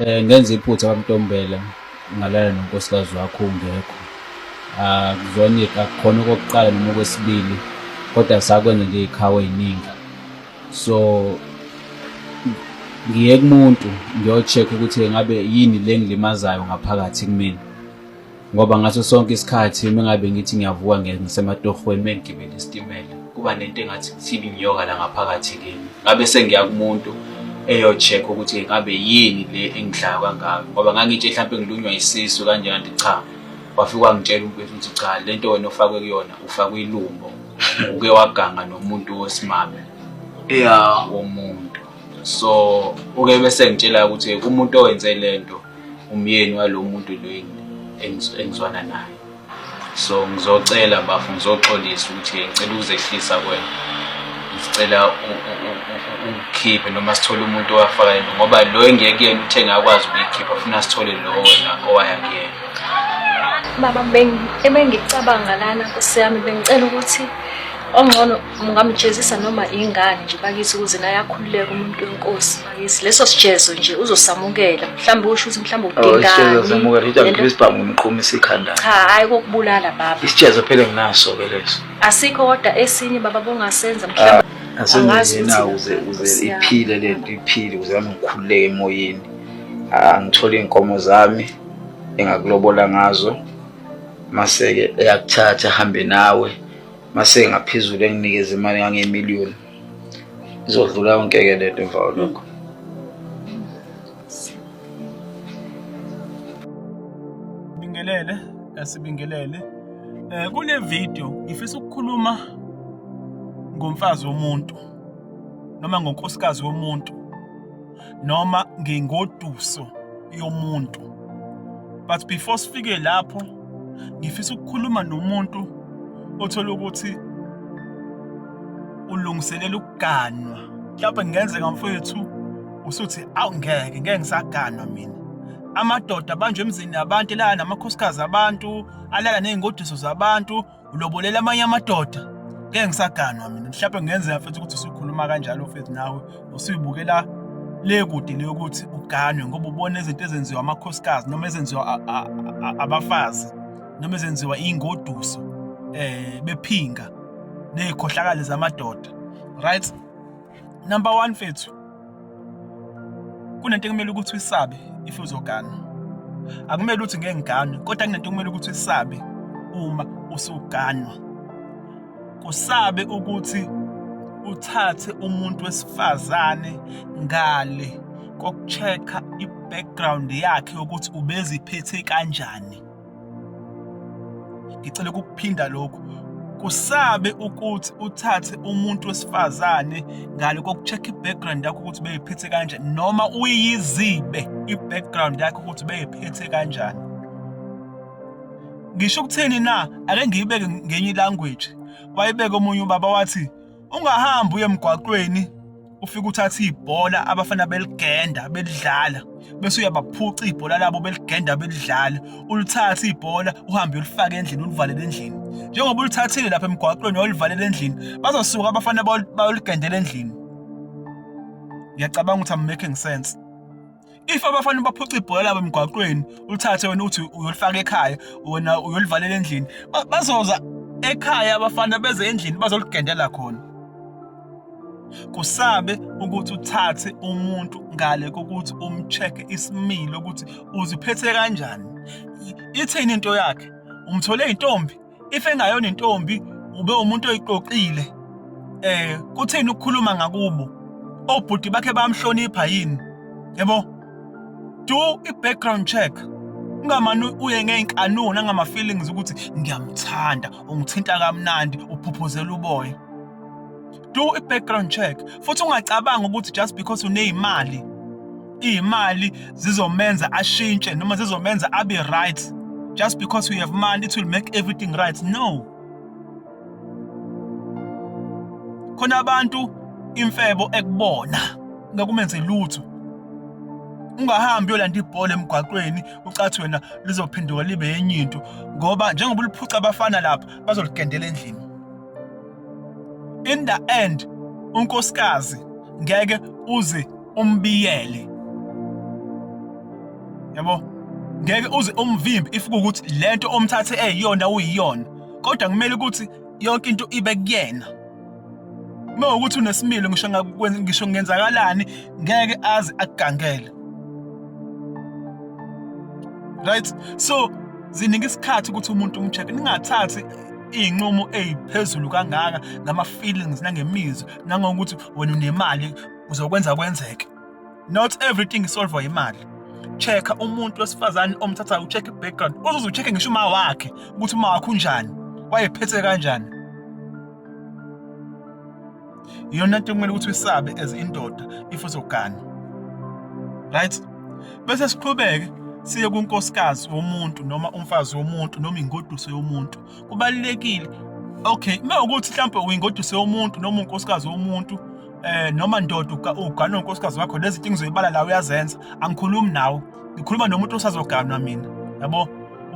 Ngenza iphutha kwaMntombela ngalala nonkosikazi wakho ungekho. Akuzona akukhona okokuqala noma okwesibili kodwa sakwenza nje iy'khawu ey'ningi. So ngiye kumuntu ngiyo-check ukuthi ngabe yini le engilimazayo ngaphakathi kumina. Ngoba ngaso sonke isikhathi uma ngabe ngithi ngiyavuka ngisematohweni uma ngigibele isitimela kuba nento engathi kuthiba inyoka la ngaphakathi kimi. Ngabe sengiya kumuntu eyo-check ukuthi ngabe yini le engidlayo kangaka ngoba ngangitshe mhlawumpe ngilunywa isisu kanje kanti cha wafike wangitshela umfethu ukuthi cha le nto wena ofakwe kuyona ufakwe ilumbo uke waganga nomuntu wesimame womuntu. So uke bese ngitshela ukuthi umuntu owenze le nto umyeni walo muntu lo engizwana naye. So ngizocela bafo, ngizoxolisa ukuthi ngicela ukuzehlisa kuwena, ngicela ungikhiphe noma sithole umuntu owafaka lento ngoba lo engiye kuyena uthe ngakwazi ukuyikhipha, funa sithole lo wena owaya kuyena. Baba, ebengicabanga lana nkosi yami, bengicela ukuthi ongcono ungamjezisa noma ingane nje bakithi ukuze naye akhululeke umuntu wenkosi bakithi. Leso sijezo nje uzosamukela, mhlawumbe usho ukuthi mhlawumbe Oh, isijezo udingani. samukela ukuthi Lento- angikhiphe isibhamu ngimqhumise ikhanda. Cha, hhayi kokubulala baba. Isijezo phela nginaso ke leso. Asikho kodwa esinye baba bongasenza mhlawumbe. Asenze Angazi nje na ukuthi ukuze lapha, uze Nkosi yami. iphile lento iphile ukuze nami ngikhululeke emoyeni. Angithole iy'nkomo zami engakulobola ngazo mase-ke eyakuthatha ahambe nawe mase ngaphezulu enginikeze imali engangemiliyoni. Izodlula yonke-ke lento emva kwalokho. Bingelele, asibingelele. Kule video ngifisa ukukhuluma ngomfazi womuntu noma ngonkosikazi womuntu noma ngengoduso yomuntu. But before sifike lapho ngifisa ukukhuluma nomuntu othola ukuthi ulungiselela ukuganwa. Mhlawumbe kungenzeka mfowethu usuthi awu ngeke ngeke ngisaganwa mina. Amadoda abanjwe emzini yabantu elala namakhosikazi abantu, alala ney'ngodiso zabantu, ulobolela amanye amadoda. Ngeke ngisaganwa mina. Mhlawumbe kungenzeka mfethu ukuthi usukhuluma kanjalo mfethu nawe usuyibukela le kude le yokuthi uganwe ngoba ubona izinto ezenziwa amakhosikazi noma ezenziwa abafazi noma ezenziwa iy'ngoduso bephinga ney'khohlakali zamadoda. Right? Number 1 mfethu, kunento ekumele ukuthi uyisabe if uzogana. Akumele ukuthi ngeke ngiganwe, kodwa kunento ekumele ukuthi uyisabe uma usuganwa. Kusabe ukuthi uthathe umuntu wesifazane ngale kokucheck-a i-background yakhe yokuthi ubeziphethe kanjani. Ngicela ukukuphinda lokhu. Kusabe ukuthi uthathe umuntu wesifazane ngale kokucheck i-background yakho ukuthi beyiphethe kanjani noma uyizibe i-background yakho ukuthi beyiphethe kanjani. Ngisho ukuthini na? Ake ngiyibeke ngenye ilanguage. Wayibeka omunye ubaba wathi ungahambi uye emgwaqweni ufike uthathe ibhola abafana beligenda belidlala bese uyabaphuca ibhola labo beligenda belidlala, ulithathe ibhola uhambe uyolifaka endlini ulivalele endlini. Njengoba ulithathile lapha emgwaqweni wayolivalela endlini, bazosuka abafana bayoligendela endlini. Ngiyacabanga ukuthi I'm making sense. If abafana baphuca ibhola labo emgwaqweni ulithathe wena uthi uyolifaka ekhaya, wena uyolivalela endlini, bazoza ekhaya abafana beze endlini bazoligendela khona. Kusabe ukuthi uthathe umuntu ngale kokuthi umcheck isimilo ukuthi uziphethe kanjani, ithini into yakhe, umthole intombi. If engayona intombi ube umuntu oyiqoqile, kuthini ukukhuluma ngakubo, obhuti bakhe bayamhlonipha yini? Yabo, do i-background check. Ungamane uye ngey'nkanuko nangama-feelings ukuthi ngiyamthanda, ungithinta kamnandi, uphuphuzela uboya. Do i-background check. Futhi ungacabangi ukuthi just because uney'mali, iy'mali zizomenza ashintshe noma zizomenza abe right. Just because you have money, it will make everything right. No. Khona abantu imfebo ekubona ngakumenze lutho. Ungahambi uyolanda ibhola emgwaqweni ucathi wena lizophenduka libe enye into ngoba njengoba uliphuca abafana lapha bazoligendela endlini. In the end unkosikazi ngeke uze umbiyele. Yabo, ngeke uze umvimbi if kuwukuthi lento omthathe eyiyona uyiyona, kodwa kumele ukuthi yonke into ibe kuyena. Uma ukuthi unesimilo, ngisho ngisho kungenzakalani, ngeke aze akugangele. Right, so zinika isikhathi ukuthi umuntu umcheck, ningathathi iy'nqumo ey'phezulu kangaka ngama-feelings nangemizwa nangokuthi wena unemali uzokwenza kwenzeke. Not everything is solved imali. Check-a umuntu wesifazane omthathayo, ucheck i-background, uzoze ucheck-e ngisho uma wakhe ukuthi uma wakhe unjani, wayephethe kanjani. Iyona nto kumele ukuthi uyisabe as indoda if uzogana. Right, bese siqhubeke siye kunkosikazi womuntu noma umfazi womuntu noma ingoduso yomuntu. Kubalulekile, okay, uma ukuthi mhlawumbe uyingoduso yomuntu noma unkosikazi womuntu, noma ndoda ugana unkosikazi wakho, lezi zinto ngizoyibala la uyazenza, angikhulumi nawe, ngikhuluma nomuntu osazoganwa mina, yabo.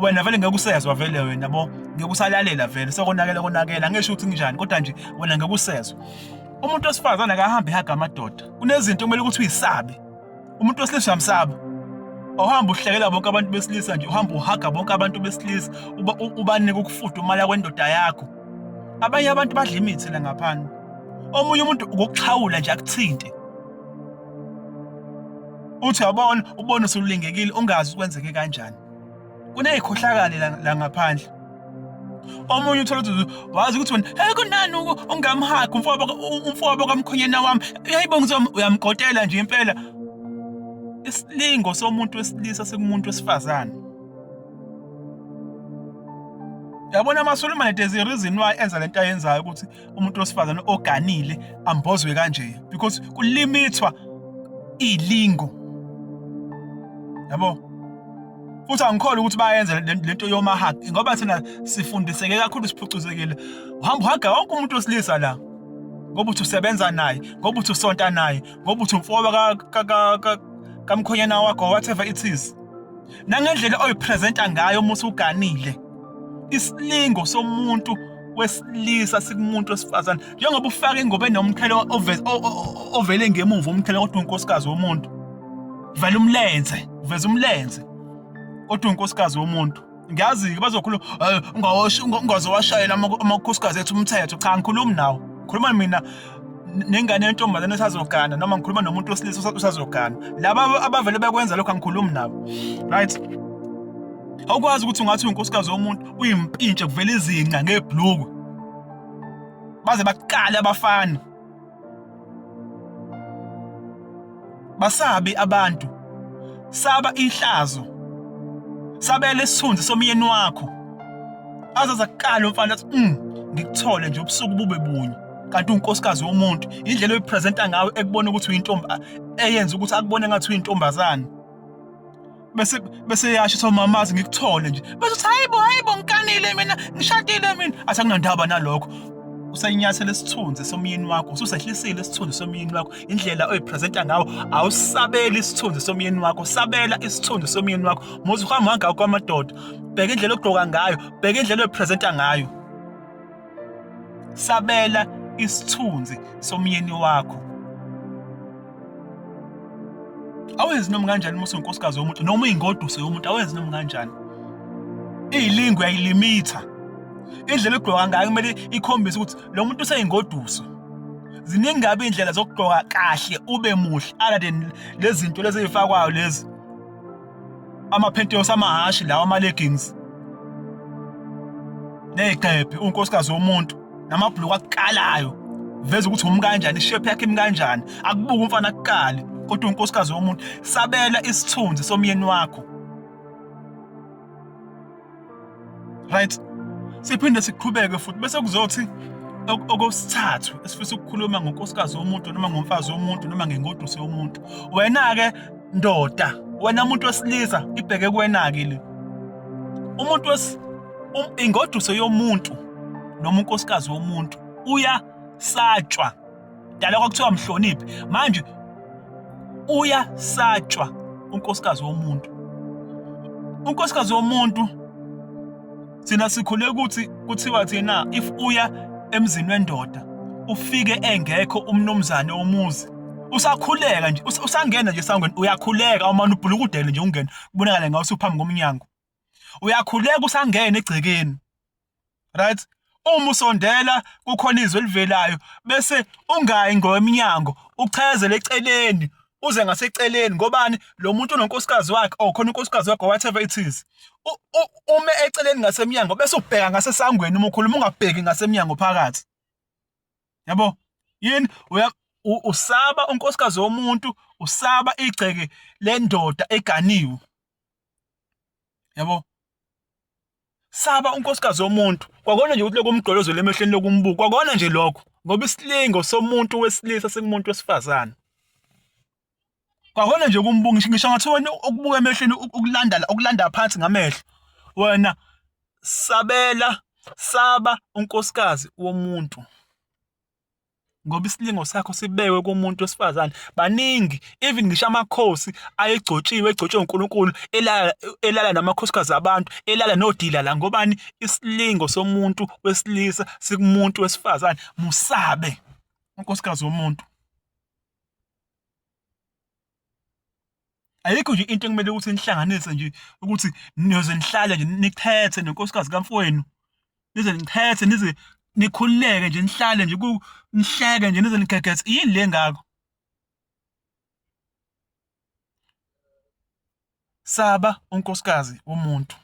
Wena vele ngeke usezwa vele wena, yabo, ngeke usalalela vele, sekonakele konakele, angisho ukuthi kunjani, kodwa nje wena ngeke usezwa. Umuntu wesifazane akahambe ehaga amadoda. Kunezinto kumele ukuthi uyisabe. Umuntu wesilisa uyamsaba. Awuhambe uhlekela bonke abantu besilisa nje, uhambe uhaga bonke abantu besilisa, ubanike ukufudumala kwendoda yakho. Abanye abantu badla imithi la ngaphandle. Omunye umuntu ukuxhawula nje akuthinte, uthi uyabona, ubone usulingekile, ungazi kwenzeke kanjani. Kuney'khohlakali la ngaphandle. Omunye uthola ukuthi wazi ukuthi wena, hey, kunani ungamhagi umfowabo kamkhonyana wami, yayibo, uyamgotela nje impela. Isilingo somuntu wesilisa sikumuntu wesifazane. Yabona, amaSulumane, there's a reason why enza lento ayenzayo ukuthi umuntu wesifazane oganile ambozwe kanje, because kulimithwa ilingo, yabo. Futhi angikholwa ukuthi bayenza lento yomahug, ngoba thina sifundiseke kakhulu, siphucuzekile. Uhamba uhaga wonke umuntu wesilisa la ngoba uthi usebenza naye, ngoba uthi usonta naye, ngoba uthi umfowabo kamkhonyana wakho, whatever it is. Nangendlela oyipresenta ngayo uma usuganile, isilingo somuntu wesilisa sikumuntu wesifazane. Njengoba ufaka ingubo enomqhele ovele ngemuva, umqhele, kodwa unkosikazi womuntu, vele umlenze, uveza umlenze, kodwa unkosikazi womuntu. Ngiyazi-ke bazokhuluma, ungazowashayela amakhosikazi ethu umthetho. Cha, ngikhulumi nawo, ngikhuluma mina nengane yentombazane esazogana, noma ngikhuluma nomuntu wesilisa usazogana. Laba abavele bekwenza lokho angikhulumi nabo. Right, awukwazi ukuthi ungathi unkosikazi womuntu uyimpintshe, kuvela izinqa ngebhluku, baze bakuqale abafana, basabi abantu. Saba ihlazo, sabela isithunzi somyeni wakho. Azaza kuqala umfana athi ngikuthole nje ubusuku bube bunye, kanti unkosikazi womuntu. Indlela oyipresenta ngayo ekubona ukuthi uyintombi eyenza ukuthi akubone ngathi uyintombazane, bese yasho ukuthi mamazi ngikuthole nje, bese uthi hayibo, hayibo, ngikanile mina, ngishadile mina. Athi akunandaba nalokho, usenyathela isithunzi somyeni wakho, ususehlisile isithunzi somyeni wakho. Indlela oyipresenta ngawo, awusabeli isithunzi somyeni wakho. Sabela isithunzi somyeni wakho. Muze uhamba ngakho kwamadoda, bheka indlela ogqoka ngayo, bheka indlela oyipresenta ngayo. Sabela isithunzi somyeni wakho. Awenzi noma kanjani uma usunkosikazi womuntu noma uyingoduso yomuntu, awenzi noma kanjani. Iyilingo uyayilimitha. Indlela ogqoka ngayo kumele ikhombise ukuthi lo muntu useyingoduso. Ziningi kabi iy'ndlela zokugqoka kahle ube muhle, other than lezi zinto lezi ey'fakwayo lezi, amaphentiyos, amahhashi lawa, ama-leggings ney'gqebhe, unkosikazi womuntu namabhuluku akukalayo, veza ukuthi umi kanjani, ishape yakhe imi kanjani, akubuke umfana akukale, kodwa unkosikazi womuntu. Sabela isithunzi somyeni wakho. Right, siphinde siqhubeke futhi, bese kuzothi okwesithathu esifisa ukukhuluma ngonkosikazi womuntu noma ngomfazi womuntu noma ngengoduso yomuntu. Wena-ke ndoda, wena muntu wesilisa, ibheke kuwena-ke le. Umuntu ingoduso yomuntu noma unkosikazi womuntu uyasatshwa. Dala kwakuthiwa mhloniphe, manje uyasatshwa unkosikazi womuntu. Unkosikazi womuntu, thina sikhule ukuthi kuthiwa thina if uya emzini wendoda ufike engekho umnumzane womuzi, Usakhuleka nje, usangena nje esangweni uyakhuleka awumane ubhulukudele nje ungene kubonakale ngawe usuphambi komnyango. Uyakhuleka usangena egcekeni. Right? Uma usondela kukhona izwi elivelayo bese ungayi ngomnyango uchazele eceleni uze ngaseceleni ngobani lo muntu unonkosikazi wakhe or khona unkosikazi wakhe whatever it is ume eceleni ngasemnyango bese ubheka ngasesangweni uma ukhuluma ungabheki ngasemnyango phakathi yabo yini uya usaba unkosikazi womuntu usaba igceke lendoda eganiwe yabo saba unkosikazi womuntu kwakona nje ukuthi lokumgqolozela emehlweni lokumbuka kwakona nje lokho ngoba isilingo somuntu wesilisa sikumuntu wesifazane kwakona nje ukumbuka ngisho ngathi wena ukubuka emehlweni ukulanda ukulanda phansi ngamehlo wena sabela saba unkosikazi womuntu ngoba isilingo sakho sibekwe kumuntu wesifazane. Baningi even ngisho amakhosi ayegcotshiwe egcotshwe uNkulunkulu elala elala namakhosikazi abantu elala nodila la ngobani isilingo somuntu wesilisa sikumuntu wesifazane musabe unkosikazi womuntu. Ayikho nje into ekumele ukuthi nihlanganise nje ukuthi niyoze nihlale nje niqhethe nenkosikazi kamfowenu nize niqhethe nize nikhululeke nje nihlale nje nihleke nje nize nigegethe yini le ngako saba unkosikazi womuntu.